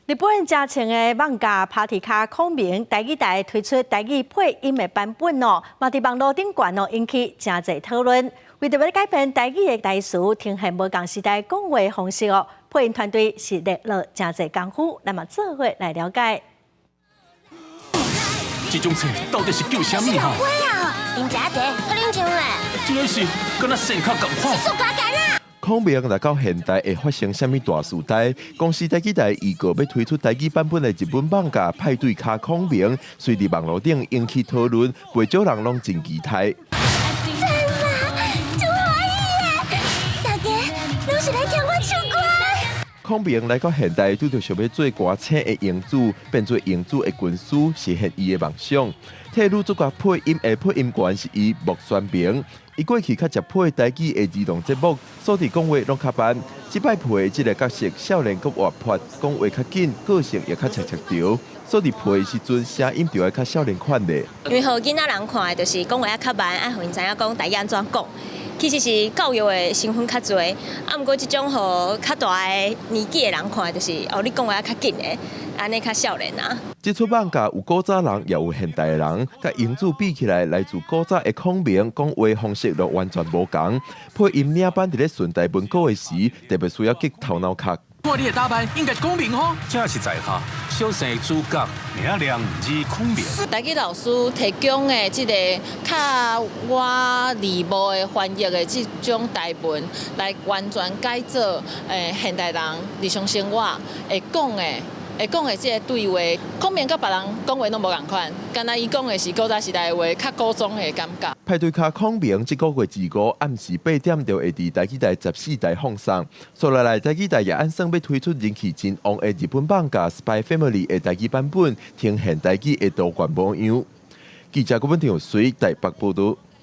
日本誠紅的漫畫跑腿跤孔明台語台推出台語配音的版本哦，嘛佇網路頂懸哦引起誠濟討論。為著欲改編台語的台詞，呈現無仝時代講話方式哦，配音團隊是落了誠濟功夫，咱嘛做伙來了解。這種冊到底是叫啥物哈？會啊，啉茶茶，較冷靜咧。這个是敢若先較仝款。速加減啊！孔明來到現代會發生啥物大事代？公視台語台預告欲推出台語版本的日本漫畫《派對咖孔明》，隨佇網路頂引起討論，袂少人攏真期待。真啊，足歡喜的！大家攏是來聽我唱歌。孔明來到現代，拄著想欲做歌星的英子，變做英子的軍師，實現伊的夢想。替女主角配音的配音員是伊莫宣明。伊過去較常配台語的兒童節目，所以講話攏較慢。這擺配的這个角色，少年閣活潑，講話較緊，個性也較赤赤著，所以配的時陣聲音就愛較少年款的。因為予囡仔人看的，就是講話較慢，愛予𪜶知影講台語按怎講。其實是教育的成分較濟，啊，毋過這種予較大的年紀的人看，就是哦，你講話較緊的，按呢較少年啊。這齣漫畫有古早人，也有現代的人，佮英子比起來，來自古早的孔明講話方式都完全無仝。配音領班佇咧順台文稿的時，特別需要激頭腦殼。看你的打扮，應該是孔明吼。這是在下小生的主角，名亮字孔明。台語老師提供的這个較我字幕的翻譯的這種台文，來完全改做現代人日常生活會講的。會講的這个對話，孔明佮別人講話攏無仝款，敢若伊講的是古早時代的話，較古裝的感覺。派對咖孔明這个月25暗時8點就會佇台語台14台放送。紲落來台語台也按算欲推出人氣真旺的日本漫畫《Spy Family》的台語版本，呈現台語的多元模樣。記者郭文婷隨台北報道。